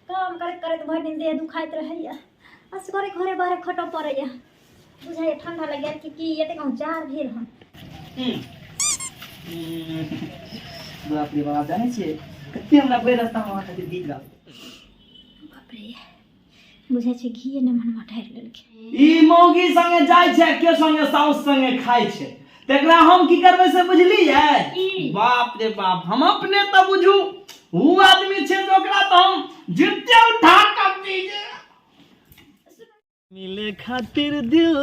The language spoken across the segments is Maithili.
काम करैत करैत भरि दिन देह दुखाइत रहैया, असगरे घरे बाहरे खटऽ पड़ैया। बुझाइया ठंडा लागि गेल कि की, एते कहूँ जाड़ भेल हन। बाप रे बाप, जानै छियै कते हमरा कोई रास्ता में अहाँ खातिर गीत गाबै। बाप रे, बुझाइ छै घीए ने मनवा ढारि लेलकै। ई मौगी संगे जाइ छै, के संगे साउस संगे खाइ छै, तकरा हम की करबै से बुझलियै? बाप रे बाप, हम अपने तऽ बुझू ऊ आदमी छै जे ओकरा तऽ हम जिते उठा कऽ पीजे मिले खातिर दिल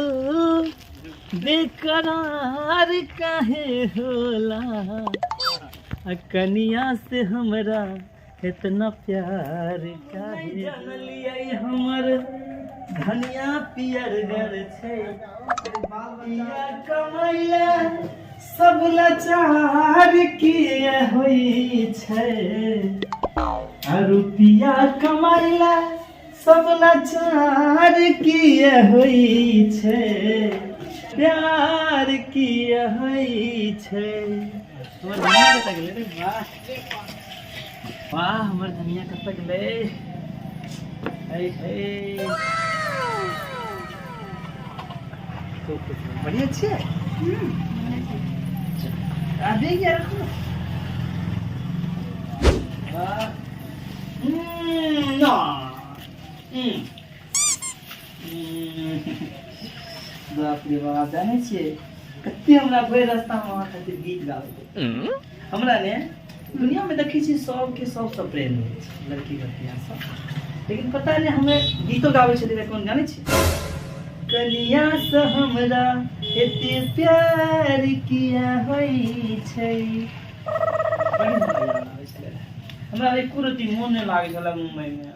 बेकरार काहे होला, आ कनिया से हमरा इतना प्यार काहे। जानलियै हमर धनिया पियरगर छै, पिया कमैला सब लाचार किए होइ छै, आ रुपिया कमैला सब लाचार किए होइ छै, प्यार किए होइ छै। हमर धनिया कतऽ गेलै रे? वाह वाह, हमर धनिया कतऽ गेलै? हे हे, खूब खुश रहू। बढ़िया छियै? आ दे गया, रखो। वाह। ना। बाप रे बाप, जानै छियै कते हमरा भरि रास्ता में अहाँ खातिर गीत गाबै। हमरा ने दुनिया में देखै छी सबके सबसँ प्रेम होइ छै लड़की लड़कियाँ सब, लेकिन पता नहि हमे गीतो गाबै छलियै कोन जानै छी, कनिया से हमरा एते प्यार किया होइ छै। बड़ी हमरा याद आबै छलै, हमरा एको रत्ती मोन नहि लागै छलै मुम्बई में,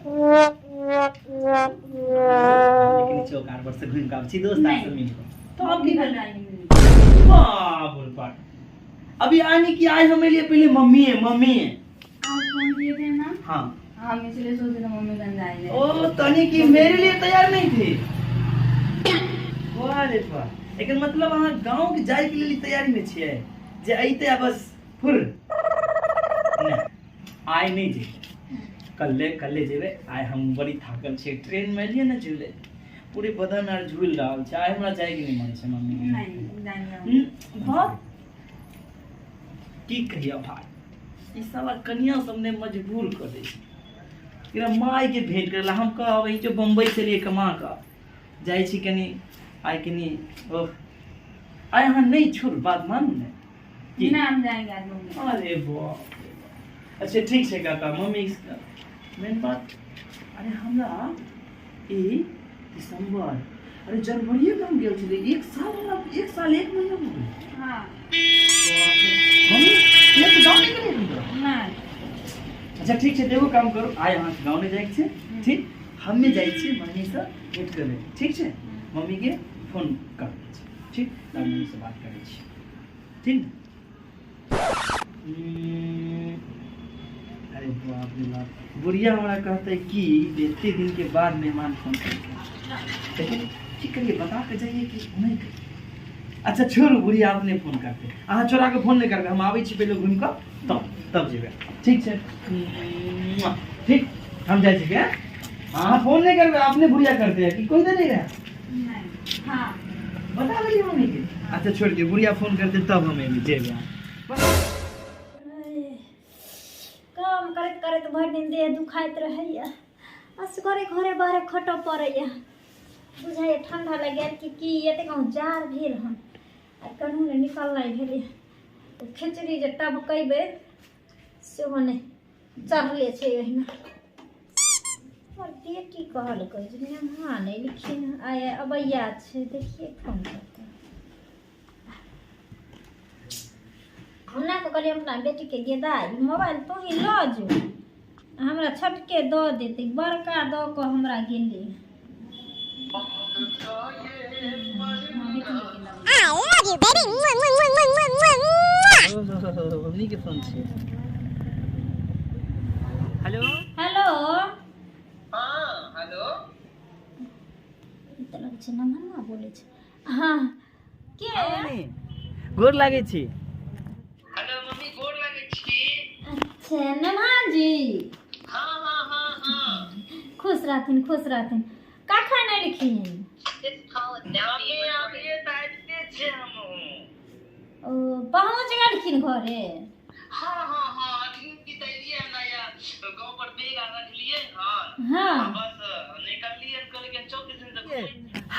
लेकिन चौक आर पर से घुमि कऽ आबै छी दोस्त आर से मिल कऽ। तो अब की करना? बाप रे बाप, अभी आने की आए हमें लिए पहले मम्मी है, मम्मी है। आप फोन किए थे ना? हाँ। हम इसलिए सोचे थे मम्मी बन जाएंगे। ओ तनी की मेरे लिए तैयार नहीं थी? वाह रे वाह, लेकिन मतलब अहाँ गांव के जाय के लिए तैयारी में छियै जे अइते आ बस फुर नहीं, आइ नहीं जेबै, कल्ले कल्ले जेबै। आइ हम बड़ी थाकल छियै, ट्रेन में एलियै ने झूले, पूरे बदन आर झूल रहल छै, आइ हमरा जायके नहि मन छै मम्मी। नहीं जाएंगे हम। बाप की कहिया भाई, ई साला कनिया सब ने मजबूर कर दै छै। एकरा माय के भेंट करे ला हम कहब ई जो बम्बई से लिए कमा कऽ जाइ छी कनी आइ कनी। ओह, आइ अहाँ नहीं छोड़, बात मानू ने की? ना, हम जाएंगे आज मम्मी। अरे बाप रे बाप। अच्छा ठीक छै काका, मम्मी मेन बात, अरे हमरा ई दिसंबर, अरे जनवरिए में हम गेल छलियै, एक साल हमरा 1 साल 1 महीना हो गेल। हाँ। मम्मी ये तो गाँव नहीं गेलियै हमरा। नहीं। अच्छा ठीक छै, एगो काम करू, आइ अहाँके गाँव नहि जाइके छै, ठीक? हमे जाइ छियै मम्मीसँ भेंट करै, ठीक छै? मम्मीके फोन कर दै छी, ठीक? तब मम्मीसँ बात करै छी, ठीक ने? अरे बाप रे बाप, बुढ़िया हमरा कहते कि जे एते दिन के बाद मेहमान फोन केलकै, लेकिन की करिए, बता के जाइए कि नहीं करिए? अच्छा छोड़ू, बुढ़िया अपने फोन करते, अहाँ चोरा के फोन नहीं करबै, हम आबै छी पहिले घुमि कऽ तब तब जेबै, ठीक छै? ठीक, हम जाइ छी। अहाँ फोन नहीं करबै, अपने बुढ़िया करते हैं कि कोई दे नहीं रहा? नहीं। हाँ। बता देलियै मम्मी के। अच्छा छोड़ दियौ, बुढ़िया फोन करते तब हम एबै जेबै। काम करैत करैत भरि दिन देह दुखाइत रहैया, असगरे घरे बाहरे खटऽ पड़ैया। बुझाइया ठंडा लागि गेल कि की, एते कहूँ जाड़ भेल हन, आ कनहु नहि निकलनाइ भेलै। खिचड़ी जे टबकेबै सेहो नहि चढ़ले छै ओहिना। हमर बेटी कहलकै जे मेहमान एलखिन, आइ अबैया छै, देखिए फोन करतै। हमरा के कहलियै अपना बेटीके, गे दाइ मोबाइल तू ही लऽ जो, हमरा छोटके दऽ देतै, बड़का दऽ कऽ हमरा गेलै। मम्मी के फोन छै। हेलो। हेलो। हाँ हेलो। ई तऽ लगै छै नमहरमा बोलै छै। हाँ, के? मम्मी, गोर लागै छी। हेलो मम्मी, गोर लागै छी। अच्छा नमहान जी। हाँ हाँ हाँ हाँ। रहथिन, खुश रहथिन। कखन एलखिन? मम्मी अभिये तऽ आबिते छियै हमहूँ। ओ पहुँच गेलखिन घरे? हाँ हाँ हाँ, अखनी तऽ एलियै हन या गाँव पर बैग आर रखलियै हन। हाँ। बस निकललियै हन, कहलियै चौक दिसन से घुमै।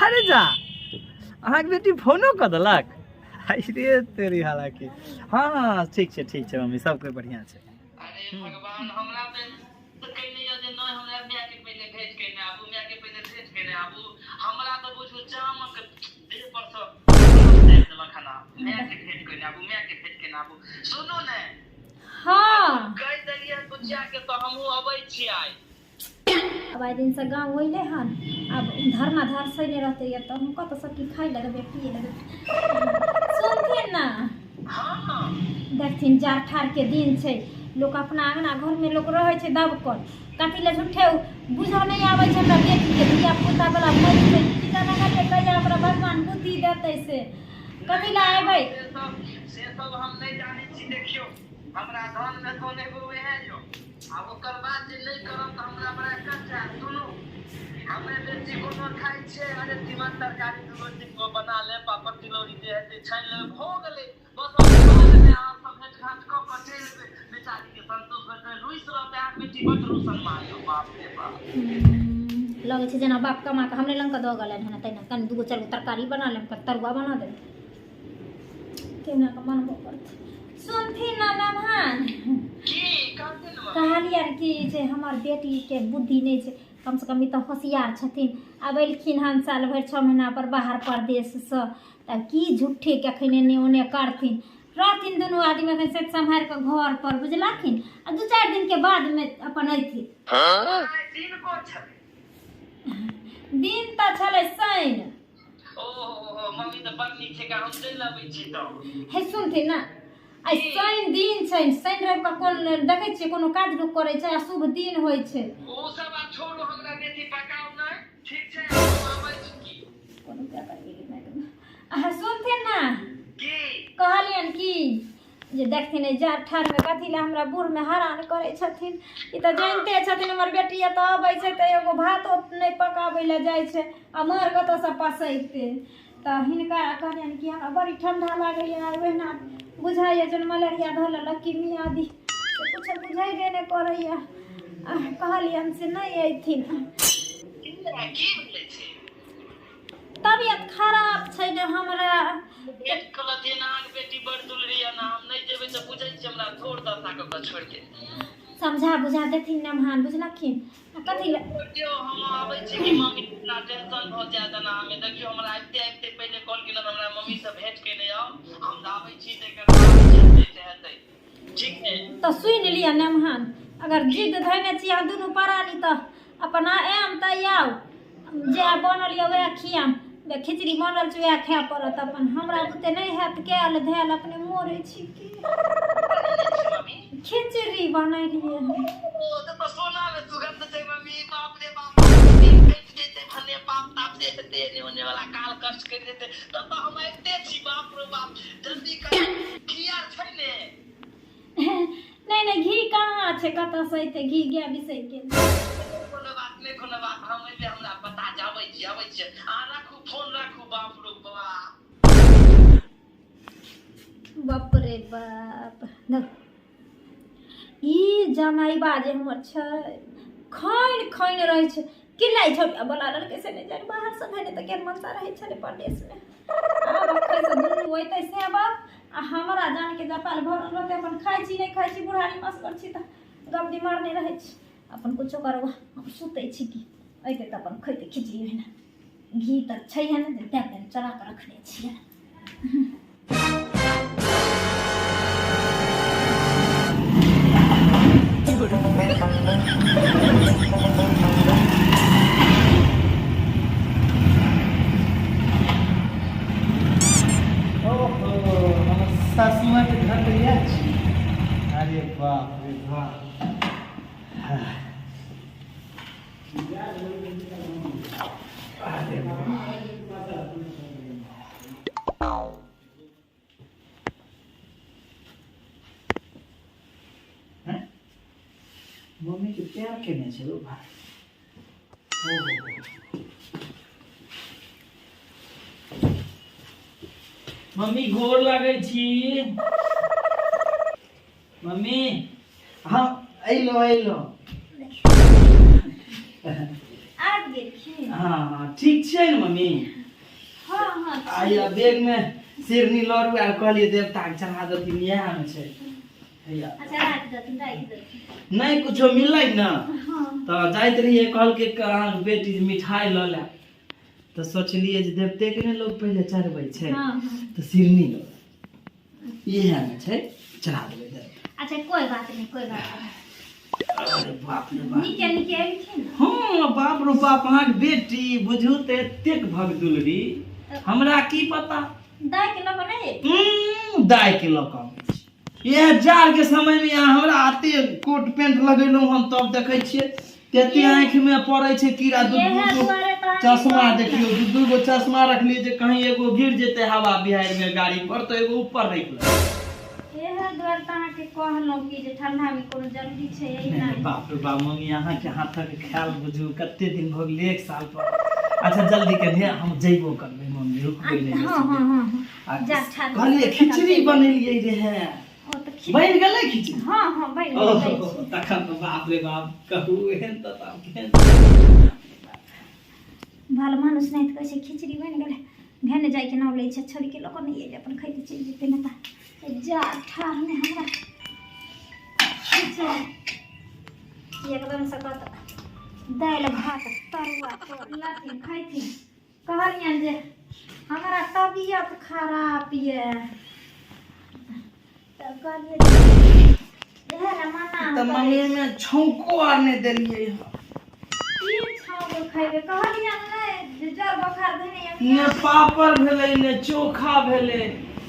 अरे जा, अहाँके बेटी फोनो कऽ देलक? अरे तेरी, हालांकि हाँ हाँ, ठीक छै ठीक छै मम्मी, सब कोइ बढ़िआँ छै। अरे भगवान, हमरा तऽ कहने यऽ जे नहि हमरा मायके पहिले भेट केने आबू, मायके पहिले भेट केने आबू। हमरा तऽ बुझू जामक देह पर सँ उतारि देलक हन, मायके भेट केने आबू, मायके भेट केने आबू। सुनू ने। हाँ। कहि देलियै हन बुचिया के तऽ हमहूँ अबै छी आइ। अब आइ दिनसँ गाँव अयलै हन, आब धरना धरसै नहि रहतै तऽ हम कतऽ सब की खाइ लगबै पिए लगबै। सुनथिन ने? हाँ। देखथिन, जाड़ ठाढ़के दिन छै, लोक अपना अङ्गना घरमे लोक रहै छै दबकल। कथी लए झूठे बुझऽ नहि आबै छै हमरा बेटीके, धिया पुता वाला मरि छै की जाने कते, कहिया ओकरा भगवान बुद्धि देतै से। कथी लए अयबै? से सब हम नहि जानै छी। देखियौ, हमरा धन मे धन एगो वएह यौ, आब ओकर बाद जे नहि करब तऽ हमरा बड़ा कष्ट हैत। सुनू, हमे बेसी कोनो खाइ छियै? अरे तीमन तरकारी दूगो तीन गो बना लेब, पापड़ तिलौरी जे हेतै छानि लेबै, भऽ गेलै बस। हम खा लेबै, अहाँ सब भेट घाट कऽ कऽ चलि एबै। बेचारीके संतोष हेतै, रुसि रहतै। अहाँके बेटी बड्ड रुसन मारियौ, बाप रे बाप। लगै छै जेना बाप कमा कऽ हमरे लग कऽ दऽ गेलनि हन, तहिना कनि दूगो चारि गो तरकारी बना लेब, तरुआ बना देब, तहिना कऽ मनबो करतै। सुनथिन ने मेहमान? की कहथिन मम्मी? कहलियनि कि जे हमर बेटीके बुद्धि नहि छै, कमसँ कम ई तऽ होशियार छथिन। आब एलखिन हन साल भरि 6 महीना पर बाहर परदेशसँ, तऽ की झूठेके एखन एने ओने करथिन? रहथिन दुनू आदमी एखन से सम्हारि कऽ घर पर, बुझलखिन? आ 2-4 दिनके बादमे अपन अयथिन। आइ दिन कोन छलै? दिन तऽ छलै शनि। ओ हो हो, मम्मी तऽ बड़ नीक छै, हम चलि अबै छी तऽ। हे सुनथिन ने, आइ शनि दिन छै, शनि रवि कऽ कोन देखै छियै कोनो काज लोक करै छै? अशुभ दिन होइ छै। ओ सब आब छोड़ू, हमरा बेसी पकाउ नहि, ठीक छै? हम आबै छी की। कोनो क्या करियै? अहाँ सुनथिन ने? की? कहलियनि कि जे देखथिन, एहि जाड़ ठाढ़मे कथी लए हमरा बूढ़मे हरान करै छथिन? ई तऽ जानिते छथिन, हमर बेटी एतऽ अबै छै तऽ एगो भातो नहि पकाबै लए जाइ छै, आ मर कतऽसँ पसैतै? तऽ हिनका कहलियनि कि हमरा बड़ी ठंडा लागैए, ओहिना बुझाइए जेना मलेरिया धऽ लेलक कि मियादी, से किछो बुझेबे नहि करैए। कहलियनि से नहि अयथिन। की भेलै छै? तबियत खराब छै ने हमरा। भेट कहलथिन, अहाँके बेटी बड़ दुलरी यऽ ने, हम नहि जेबै तऽ बुझै छी हमरा थोड़ दशा कऽ कऽ छोड़ि देत। समझा बुझा देथिन नमहान, बुझलखिन? आ कथी लए देखियौ, हम आबै छी कि मम्मी, इतना टेंशन भऽ जायत ने हमे। देखियौ, हमरा आबिते आबिते पहिले कॉल केलक, हमरा मम्मी से भेंट केने आउ। हम तऽ आबै छी, तकर बाद जे हेतै से हेतै, ठीक छै? तऽ सुनि लिअ नमहान, अगर जिद धयने छी अहाँ दुनू प्राणी तऽ अपन आयब तऽ आउ, जे बनल यऽ वएह खियाम। खिचड़ी बनल छै, वएह खाय पड़त अपन। हमरा बुते नहि हैत कयल धयल, अपने मरै छी की। मम्मी? खिचड़ी बनेलियै हन। ओ तऽ सोना मे सुगंध छै मम्मी, बाप रे बाप। दिन कटि जेतै भने, पाप ताप जे हेतै, एने ओने वाला काल कष्ट करि देतै, तब तऽ हम आबिते छी। बाप रे बाप, जल्दी कर, घी आर छै ने? नहि नहि, घी कहाँ छै? कतऽसँ एतै घी? गाय बिसरि गेल। कोनो बात नहि, कोनो बात, हम एबै, हमरा पता छै। अबै छी, अबै छी, अहाँ राखू फोन, राखू। बाप रे बाप। बाप रे बाप, देख, ई जमाइबा जे हमर छै, खैन खैन रहै छै। किल्लाइ छौ बोला लेलकै से नहि जानि। बाहर से भेने तऽ केहन मनसा रहै छलै परदेशमे। आब अखन से दुनू अयतै से बाप, आ हमरा जानके जपाल भरल रहतै। अपन खाइ छी, नहि खाइ छी, बुढ़ारी मसगर छी तऽ गमदी मारने रहै छी। अपन कुछो करब, हम सुतै छी की। अयतै तऽ अपन खैतै खिचड़ी ओहिना। घी तऽ छैहे ने जे तैं चढ़ा कऽ रखने छियै। ओहो, हमर सासू माँ के घर तऽ इएह छी। अरे बाप रे बाप। अरे बाप। हैं? मम्मी के प्यार केने छै ओ भाई। हो हो हो। मम्मी गोर लागै छी। मम्मी, हाँ, अइलो अइलो। आबि गेलखिन? हाँ हाँ, ठीक छियै ने मम्मी? हँ हँ। आइया बैग में सिरनी लड़ू आर कहलियै देवता के चढ़ा देथिन, इएह में छै हैया। अच्छा, राखि देथिन, राखि देथिन। नहि कुछो मिललै ने। हँ। तऽ जाइत रहियै, कहलकै अहाँके बेटी जे मिठाइ लऽ ले, तऽ सोचलियै जे देवते के ने लोग पहिले चढ़बै छै। हँ हँ। तऽ सिरनी लऽ इएह में छै, चढ़ा देबै देवता। अच्छा, कोइ बात नहि, कोइ बात नहि। अरे बाप रे बाप। नीके नीके एलखिन ने? हँ, बाप रो बाप, अहाँके बेटी बुझू तऽ एतेक भगदुलरी, हमरा की पता। दाइ के लऽ कऽ नहि एली? दाइ के लऽ कऽ अबै छी। इएह जाड़ के समय में यहाँ हमरा आते कोट पेंट लगेलहुँ हम, तब देखै छियै तेते आँखि में पड़ै छै कीड़ा। दू इएह दू गो दुआरे तऽ अहाँके चश्मा कहलहुँ। देखियौ, दू दू गो चश्मा रखलियै जे कहीं एगो गिर जेतै हवा बिहाड़ि में गाड़ी पर, तऽ एगो ऊपर रखि लेबै। इएह दुआरे तऽ अहाँके कहलहुँ कि जे ठंडा में कोनो जरूरी छै नहि, एहिना? नहि, बाप रे बाप, मम्मी, अहाँके हाथक खायल बुझू कते दिन भऽ गेलै, एक साल पर। अच्छा, जल्दी करिहे, हम जइबो करबै मम्मी, रुकबै नहि। हँ बेसी हँ। देर। हँ हँ। आ जा, ठाढ़। कहलियै खिचड़ी बनेलियै रहए। ओ तऽ खिचड़ी बनि गेलै खिचड़ी? हँ हँ, बनि ओ गेल छै। तखन तऽ बाप रे बाप, कहू एहन तऽ तब केहन भल मानुस नहि तऽ कहै छै खिचड़ी बनि गेलै। घेने जाइके नाम लै छै, छोड़िके लऽ कऽ नहि एलै, अपन खैते चलि जेतै। नहि तऽ जा ठाढ़ नहि हमरा खिचड़ी एकदम से कहत दालि भात तरुआ लथिन खैथिन। कहलियनि जे हमरा तबियत खराब यऽ, तऽ कहलियै इएह ने मना। तऽ मम्मी मे छौंको आर नहि देलियै हँ। की छौंक खैबै? कहलियनि नहि जे जर बोखार धेने यऽ। ने पापड़ भेलै ने चोखा भेलै,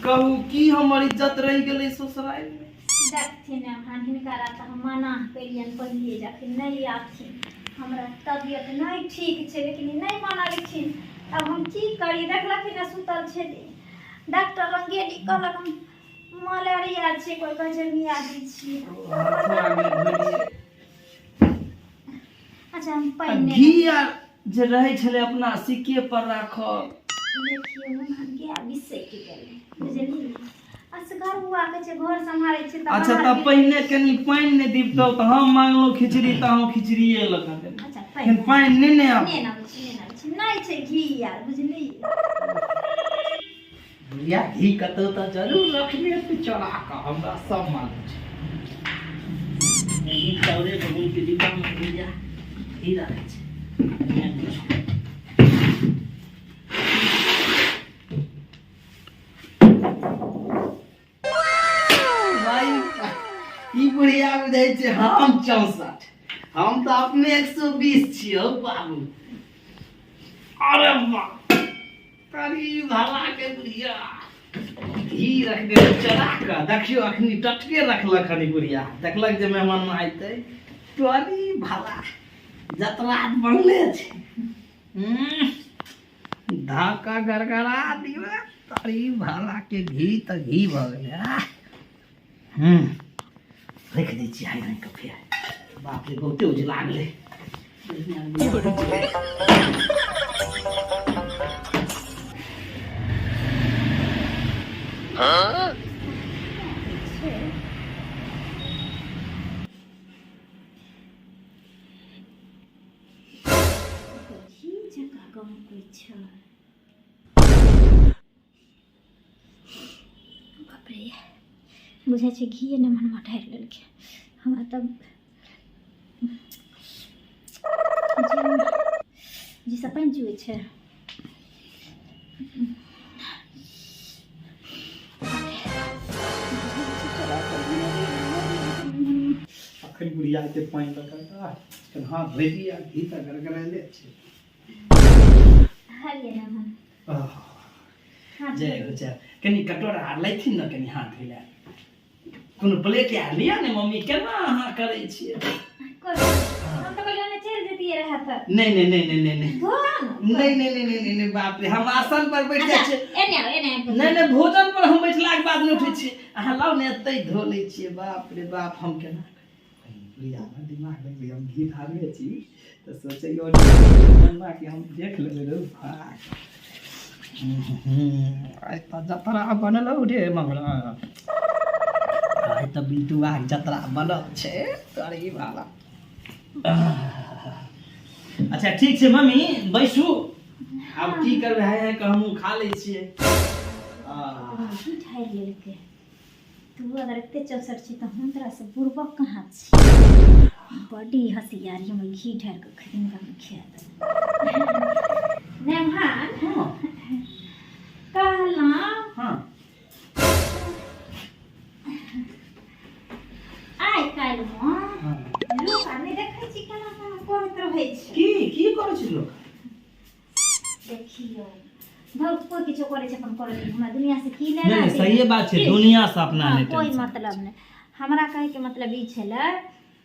कहू की हमर इज्जत रहि गेलै ससुराल मे? देखथिन हम हिनकरा तऽ हम मना केलियनि पहिले जखन नहि आबथिन, हमरा तबियत नहि ठीक छै, लेकिन ई नहि मानलखिन। आब हम की करी? देखलखिन ने सुतल छै, डॉक्टर लग गेली, कहलक हम मलेरिया छै, कोइ कहै छै मियादी छियै। हाथो आर नहि धोलियै। अच्छा, हम आ पानि घी आर जे रहै छलै अपना सिक्के पर राखल। देखियौ, गाय बिसरि गेलै, बुझलियै? असगर बुआ के छै, घर सम्हारै छै तऽ अच्छा बाहर तऽ गेल। पहिने कनि पानि नहि दिबतौ तऽ हम मांगलहुँ खिचड़ी तऽ अहूँ खिचड़िए लऽ कऽ देलहुँ। अच्छा, लेकिन पानि पानि नहि ने आब। नहि आबै छै, नहि आबै छै, नहि छै घी आर, बुझलियै? बुढ़िया घी कतौ तऽ जरूर रखने हेतै चोरा कऽ, हमरा सब मालूम छै। ई चाउरे गहूँम के डिब्बा मे बुढ़िया घी राखै छै। एहिमे किछु भाई, ई बुढ़िया बुझै छै हम 64, हम तऽ अपने 120 छियौ बाबू। अरे वाह, तारी भला के बुढ़िया घी रखने छै चोरा कऽ। देखियौ, अखनी टटके रखलक हन ई बुढ़िया, देखलक जे मेहमान अयतै। तोरी भला जतरा बनले छै। धाका गड़गड़ा दियौ, तारी भाला के घी तऽ घी भऽ गेलै। राखि दै छियै हाइ रंग के फेर। बाप रे, बहुते उजला गेलै। घी जकाँ गमकै छै। बाप रे, बुझाइ छै घीए ने मनवा ढारि लेलकै। हमरा तऽ जाहिसँ पानि चुबै छै। अखन बुढ़िया के पानि लऽ कऽ कनि हाथ धोइ दिअ, घी तऽ गड़गड़ायले छै। हरिये ने। आह, हाथ जय हो जय। कनि कटोरा आर लैथिन ने, कनि हाथ धोइ लए कोनो प्लेट आर लिअ ने। मम्मी, केना अहाँ करै छियै? कोइ बात नहि। हम तऽ कहलियै ने चलि जैतियै रहए तऽ। नहि नहि नहि नहि नहि नहि। धो ने। नहि नहि नहि नहि नहि नहि, बाप रे, हम आसन पर बैठ जाइ अच्छा छियै। एने आउ, एने आबि कऽ। नहि नहि, भोजन पर हम बैठलाके बाद नहि उठै छियै। अहाँ लाउ ने, एतै धो लै छियै। बाप रे बाप, हम केना प्रिया हमर दिमाग लगलै, हम घी ढारने छी तऽ सोचैयो मनमा कि हम देख लेबै रौ भाय। आइ तऽ जतरा बनलौ रे मगरा, आइ तऽ बिल्टुआके जतरा बनल छै तोरी भाला। अच्छा ठीक छै मम्मी, बैसू। आब की करबै, हाय हाय कऽ हमहूँ खा लै छियै। की ठारि लेलकै तू? अगर एते चौसठ छी तऽ हम तोरा से बुड़बक कहाँ छी? बड़ी हसियारी, हम घी ढारि कऽ खरीद कऽ खिया देबै। मेहमान हँ कहलहुँ। हँ। आइ काल्हिमे हँ लोक आर नहि देखै छी केना केना करैत रहै छै। की की करै छै लोक? देखियौ धौ, कोइ किछो करै छै अपन करै छै, हमरा दुनिया से की लेना नहि नहि देना? सहिए बात छै। की? दुनिया से अपना हँ, नहि कोइ टेंशन। मतलब नहि। हमरा कहैके मतलब ई छलै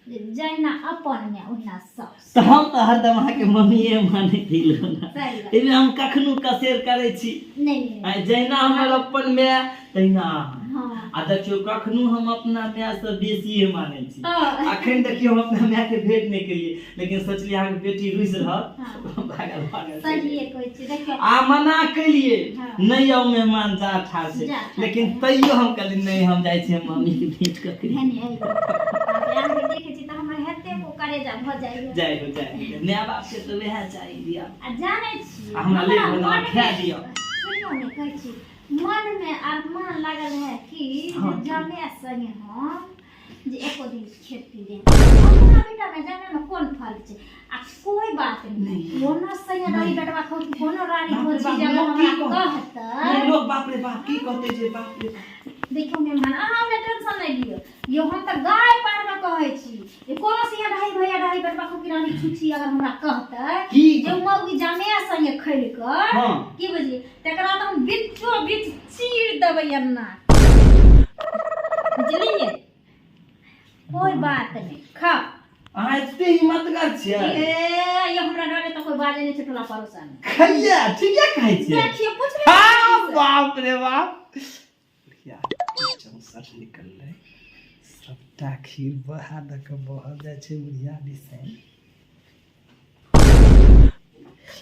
जे जहिना अपन माय ओहिना साउस। तऽ हम तऽ हरदम अहाँके मम्मीए मानै दिलहुँ ने। सही बात। एहिमे हम कखनो कसेर करै छी? नहि नहि। आइ जहिना हमर अपन माय तहिना अहाँ। हँ। आ देखियौ, कखनो हम अपना माय से बेसिए मानै छी। हँ। अखन देखियौ, हम अपना माय के भेंट नहि केलियै, लेकिन सोचलियै अहाँके बेटी रुसि रहत। हँ। भागल भागल। सहिए कहै छी, देखियौ। आ मना केलियै हँ। नहि आउ मेहमान, जा ठाढ़ छै। जा ठाढ़ लेकिन छै। तैयो हम कहलियै नहि, हम जाइ छियै मम्मी के भेंट कऽ के। हेने आइयो अहाँके देखै छी तऽ हमर हेते को करेजा भऽ जाइए। जाइ हो, जाइ हो, माय बाप के तऽ वएह चाही दिया। आ जानै छी आ हमरा लेट भेल, मनमे- खाए दिअ। सुनियौ ने, कहै छी मनमे अरमान लागल है कि हँ। जे जमे संगे हम जे एको दिन खेत पी दे अपना बेटा में जमे में कोन फर्क छै? आ कोई बात नहीं, कोनो संगे रही बेटवा खौ, कोनो रानी बाप हो रे छी बाप, जब लोक की हमरा कहत? कहतै? नहि, लोक बाप रे बाप की कहतै जे बाप रे बाप। देखियौ मेहमान, अहाँ हमरा टेंशन नहि लियौ यौ। हम तऽ गाय पार में कहै छी जे कोनो सिंह ढाई भैया ढाई बेटवा खौ कि रानी छुछी अगर हमरा कहतै की? जे मौगी जमे संगे खैलकै हँ। की बुझलियै, तकरा तऽ हम बीचो बीच चीर देबै अन्ना, बुझलियै? कोई बात नहीं, खाओ। अहाँ एते हिम्मतगर छियै? ए ये, हमरा डरे तऽ कोई बाजै नहि छै टोला पड़ोसा में। खैया ठीके कहै छियै? देखियौ, पूछ। हाँ, बाप रे बाप, 64 निकललै, सबटा खीर बहा दऽ कऽ बहल जाइ छै बुढ़िया बिसैन।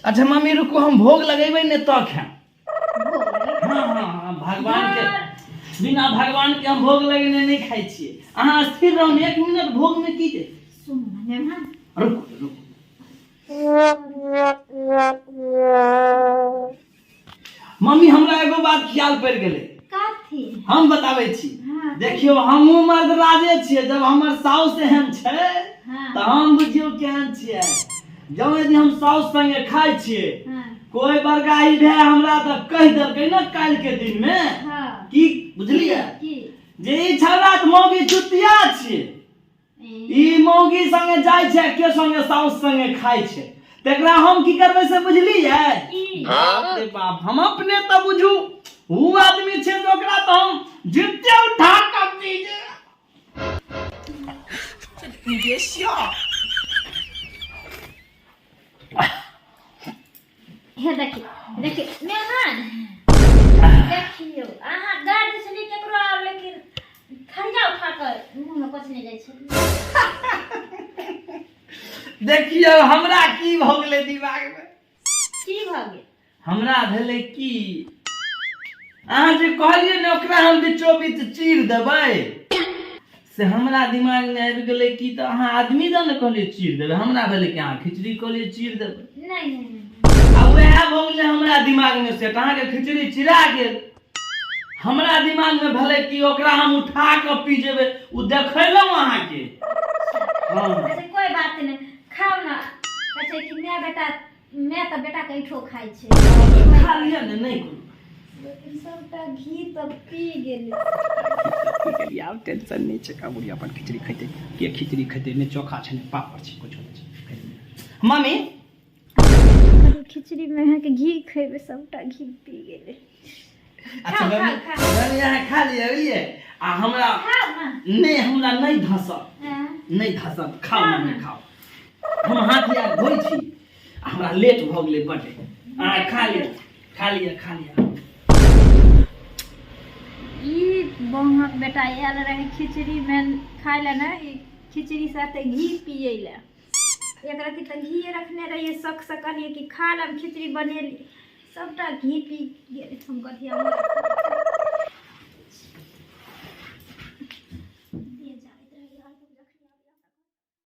अच्छा मम्मी रुकू, हम भोग लगेबै ने तऽ खायब। हाँ हाँ हाँ, भगवान के बिना भगवान के हम भोग लगेने नहि खाइ छियै। अहाँ स्थिर रहू ने एक मिनट, भोग में की जे सुनू ने मेहमान। रुकू रुकू मम्मी, हमरा एगो बात ख्याल पड़ि गेलै। कथी? हम बताबै छी। हाँ। देखियौ, हमहूँ मर्द राजे छियै। जब हमर साउस एहन छै हाँ। तऽ हम बुझियौ केहन छियै। जब यदि हम साउस संगे खाइ छियै, हाँ कोई बरगाही भए हमरा तऽ कहि देलकै ने काल्हि के दिन मे हाँ की बुझलियै? की? जे ई छौड़ा तऽ मौगी चुतिया छियै, ई मौगी संगे जाइ छै, के संगे साउस संगे खाइ छै, तकरा हम की करबै से बुझलियै? की? बाप रे बाप, हम अपने तऽ बुझू ऊ आदमी छै जे ओकरा तऽ हम जिते उठा कऽ पीजे। हे देखियौ देखियौ मेहमान, देखियौ, अहाँ गाड़ दै छलियै केकरो आर, लेकिन थरिया उठा कऽ मुँहमे कचने जाइ छलियै। देखियौ, हमरा की भऽ गेलै दिमागमे। की भऽ गेल? हमरा भेलै की अहाँ जे कहलियै ने ओकरा हम बीचो बीच चीर देबै, से हमरा दिमागमे आबि गेलै कि तऽ अहाँ आदमी दऽ ने कहलियै चीर देबै, हमरा भेलै कि अहाँ खिचड़ी कहलियै चीर देबै। नहि नहि नहि। आ वएह भऽ गेलै हमरा दिमागमे सेट, अहाँके खिचड़ी चिरा गेल। हमरा दिमागमे भेलै कि ओकरा हम उठा कऽ पी जेबै, ओ देखेलहुँ अहाँके। हँ। अच्छा, कोई बात नहि, खाउ ने। कहै छै कि माय बेटा, माय तऽ बेटाके ऐठो खाइ छै। खा लिअ ने, नहि कोनो। लेकिन सबटा घी तऽ पी गेलै। की करियै, आब टेंशन नहि छै। का बुढ़िया अपन खिचड़ी खैतै के खिचड़ी खैतै? नहि चोखा छै, नहि पापड़ छै, कुछो नहि छै, खैतै। मम्मी कहलियै खिचड़ीमे अहाँके घी खैबै, सबटा घी पी गेलै। अच्छा। खाउ, मम्मी खाउ, खाउ। मम्मी, अहाँ खा लिअ, बुझलियै? आ हमरा खाउ ने। नहि, हमरा नहि धसत। हँ। नहि धसत, खाउ। खाउ मम्मी ने। खाउ, हम हाथ यार धोइ छी आ हमरा लेट भऽ गेलै बड्ड। अहाँ खा लिअ, खा लिअ, खा लिअ। ई बौहक बेटा आयल रहे खिचड़ीमे खाय लए ने, ई खिचड़ी साथे घी पियै लए। एक रत्ती तऽ घी रखने रहियै, शौक से कहलियै कि खा लेब, खिचड़ी बनेली, सबटा घी पी गेल। हम कहलियै